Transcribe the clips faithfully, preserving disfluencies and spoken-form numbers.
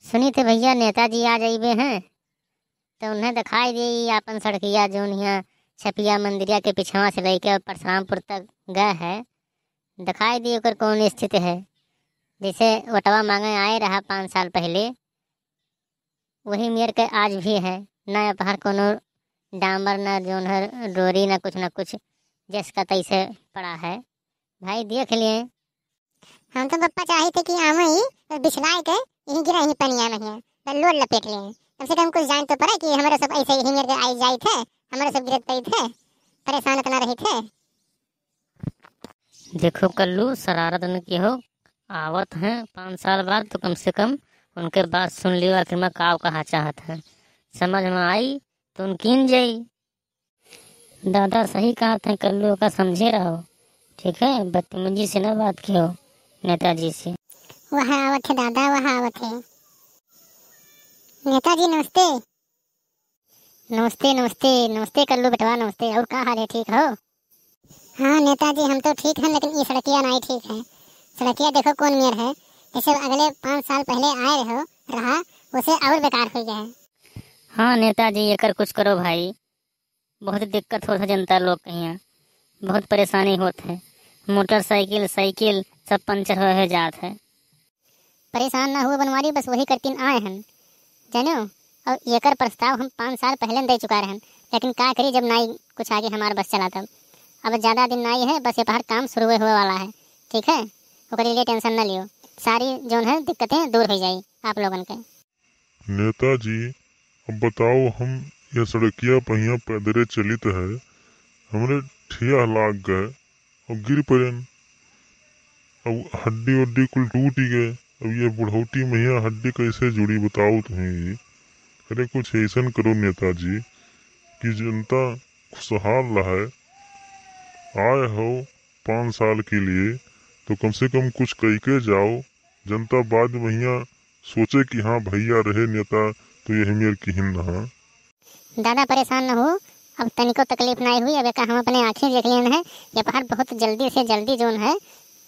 सुनी थे भइया, नेताजी आ जइबे हैं, तो उन्हें दिखाई दे ई आपन सड़किया, जौन हियाँ छपिया मंदिरिया के पिछवा से लइके परशुरामपुर तक गए है, दिखाई दे ओकर कौन स्थिति है। जैसे वोटवा माँगे आए रहा पाँच साल पहिले, वही मेर के आज भी है। ना ए पहर कोनो डामर, ना जौन है डोरी, ना कुछ, ना कुछ, जैस का तैसे पड़ा है। भाई देख लिए। हम तो पप्पा चाही थे कि आवे ही, तो बिछलाए के यहीं गिरा, यहीं पनिया में ही, तो लोर लपेट लिए। कम से कम कुछ जान तो पड़े कि हमरे सब ऐसे यहीं मेर के आई जाई थे, हमरे सब गिरत पड़ी थे, परेशान इतना रही थे। देखो कल्लू, शरारत न किहो, आवत हैं पाँच साल बाद, तो कम से कम उनके बात सुन लियो, आखिर में काव कहा चाहत हैं, समझ में आई तो उनकी न जाई। दादा सही कहत हैं कल्लू, का समझे रहो, ठीक है, बदतमीजी से ना बात किहो नेताजी से। वह आवत है दादा, वह आवत है। नेताजी नमस्ते। नमस्ते, नमस्ते, नमस्ते कल्लू बेटवा, नमस्ते। और का हाल है, ठीक हो? हाँ नेताजी, हम तो ठीक हैं, लेकिन ई सड़किया नहीं ठीक है। सड़किया देखो कौन मेर है, जैसे अगले पाँच साल पहले आए रहो, रहा, उसे और बेकार हो गया है। हाँ नेताजी, एकर कुछ करो भाई, बहुत दिक्कत होत है जनता लोग के हियाँ, बहुत परेशानी होत है। मोटरसाइकिल, साइकिल सब पंचर होए, होए जात है। परेशान ना हुआ बनवारी, बस वही करतीन आए हन, जानो। और एकर प्रस्ताव हम पाँच साल पहले दे चुका रहन, लेकिन का करी, जब नाई कुछ आगे हमार बस चला तब। अब ज़्यादा दिन नाई है, बस ए पहर काम शुरू हुए वाला है, ठीक है, ओकरे लिए टेंशन ना लियो, सारी जौन है दिक्कतें दूर हो जाई आप लोगन के। नेताजी, अब बताओ, हम ये सड़किया पहिया पैदरे चलित है, हमरे ठिया लाग गए और गिर पड़ेन। अब हड्डी उड्डी कुल टूट ही गए। अब ये बुढ़ौती महिया हड्डी कैसे जुड़ी, बताओ तुम्हें ये। अरे, कुछ ऐसन करो नेताजी कि जनता खुशहाल रहे। आए हो पाँच साल के लिए, तो कम से कम कुछ कह के जाओ। जनता बाद महिया सोचे कि हाँ भइया रहे नेता, तो यही मेर किहिन रहा। दादा परेशान न हो, अब तनिको तकलीफ नाई हुई। अब एका हम अपने आँखें देख लेन है, ए पहर बहुत जल्दी से जल्दी जौन है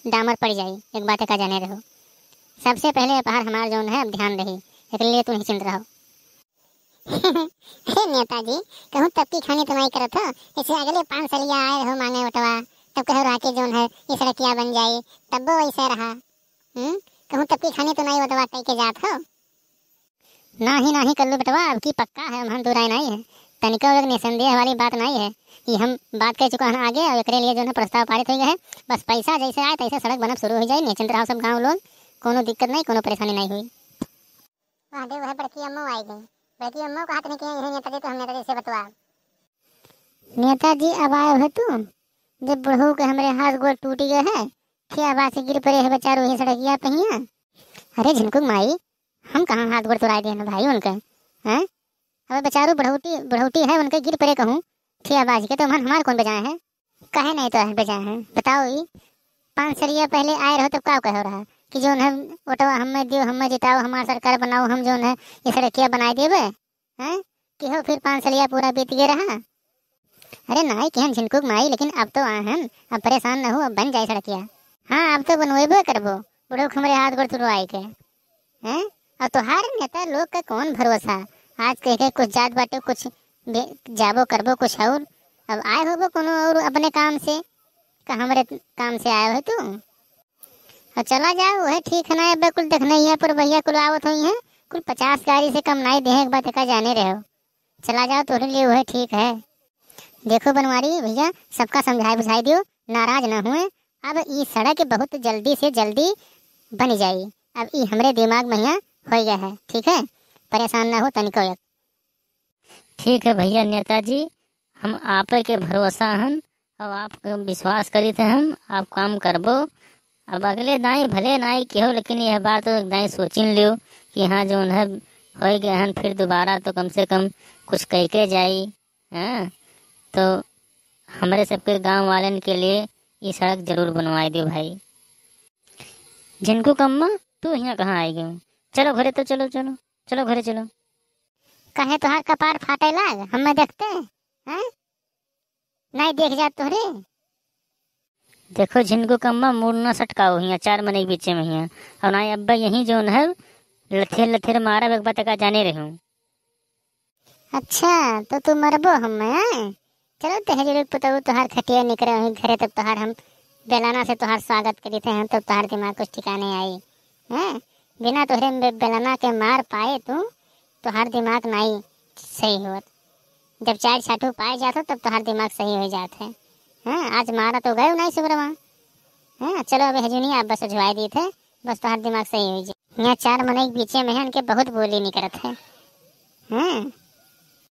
डामर पड़ जाई। एक बात का जाने रहो, सबसे पहले ए पहर हमार जौन है अब ध्यान रही, एकरे लिए तू निश्चिंत रहो। हे नेताजी, कहूँ तब की खानी तुम्हारी करत हो, जैसे अगले पाँच सलिया आए रहो माँगे वोटवा, तब कहो रहा कि जौन है ई सड़किया बन जाई, तब्बो वैसे रहा। हम्म, कहूँ तब की खानी तुम्हारी वोटवा कह के जात हो। नाही, नाही कल्लू बेटवा, अब की पक्का है, हमहन दुराय नाही है। तनिको एक निसंदेह वाली बात नाही है। ई हम बात कह चुका हन आगे, और एकरे लिए जौन है प्रस्ताव पारित हो गया है। बस पैसा जैसे आए, तैसे सड़क बनब शुरू हो जाए। निश्चिंत रहो सब गाँव लोग, कोनो दिक्कत नाही, कोनो परेशानी नाही हुई। वहाँ दे वह बड़की अम्मो आई गई। बड़की अम्मो कहत नहीं कि यही नेताजी तो हम नेताजी से बतवा। नेताजी अब आए हो तू, जब बुढ़ऊ के हमरे हाथ गोड़ टूट गए है, ठिया बाँस के गिर पड़े है बेचारू वही सड़किया पहिया। अरे झिनकुक माई, हम कहाँ हाथ गोड़ तुराए देन भाई उनके, हैं? अब बेचारू बुढ़ौती, बुढ़ौती है, उनके गिर पड़े कहूँ ठिया बाँस के, तो मन हमार कौन बजाए है? काहे नहीं तो है बजाए है, बताओ। ई पाँच सलिया पहले आए रहो तब का कहो रहा कि जौन है वोटवा हमें दियो, हमें जिताओ, हमार सरकार बनाओ, हम जौन है ये सड़किया बनाए देबे, हैं? कि हो फिर पाँच सलिया पूरा बीत गए रहा। अरे नाई किहन झिनकुक माई, लेकिन अब तो आहन, अब परेशान न हो, अब बन जाए सड़किया। हाँ, अब तो बनवेबे करबो, बुढ़ऊ के हमरे हाथ गोड़ तुड़वाई के, हैं? अब तोहार नेता लोग का कौन भरोसा, आज कह के कुछ जात बाटे, कुछ बे-, जाबो करबो कुछ और। अब आए होबो कोनो और अपने काम से, का हमरे काम से आए हो तू? और चला जाओ, वह ठीक है ना, अब कुल देखने ही है, पर भैया कुल आवत हुई हैं, कुल पचास गाड़ी से कम नाई देहे के बात का जाने रहो। चला जाओ, तोहरे लिए वह ठीक है। देखो बनवारी भैया, सबका समझाए बुझाए दियो, नाराज ना हुए। अब ई सड़क बहुत जल्दी से जल्दी बन जाई। अब ई हमरे दिमाग में यहाँ हो गया है, ठीक है, परेशान ना हो तनिको एक। ठीक है भैया नेताजी, हम आप के भरोसा हन, अब आप पे विश्वास करी थे हम, आप काम करबो। अब अगले दाई भले नाई केहो, लेकिन यह बार तो एक दाई सोचिन लियो कि हाँ जौन है हो गए हन, फिर दोबारा तो कम से कम कुछ कह के जाई, हाँ? तो हमरे सबके गाँव वालन के लिए ये सड़क जरूर बनवाए दियो भाई। झिनकुक अम्मा, तू यहाँ कहाँ आई गयो? चलो घरे तो चलो, चलो, चलो घरे चलो। कहे तोहार कपार फाटे लाग, हमें देखते, हैं? नहीं देख जात तोहरे। देखो झिनकुक अम्मा, मूड़ ना सटकाओ हियाँ चार मने के बीचे में हियाँ। और ना अब्बा यहीं जौन है लथेर लथेर मारब एक बात का जाने रहूं। अच्छा, तो तू मरबो हम, हैं? चलो, तहरी लोग पुतहु तोहार खटिया निकरे वहीं घरे, तब तोहार हम बेलाना से तोहार स्वागत करी थे, हम तब तोहार दिमाग कुछ ठिकाने आई, हैं? बिना तोहरे बे-, बेलाना के मार पाए तू, तोहार दिमाग नाई सही होत। जब चार छाटू पाए जात हो, तब तोहार दिमाग सही हो जात है। हाँ, आज मारा तो गयो नाई सुगरवा। हाँ, चलो, अब हजुनी आप बस उझवाए दी थे, बस तोहार दिमाग सही हो जाए। यहाँ चार मनई के बीचे में है, उनके बहुत बोली निकरत है। हाँ,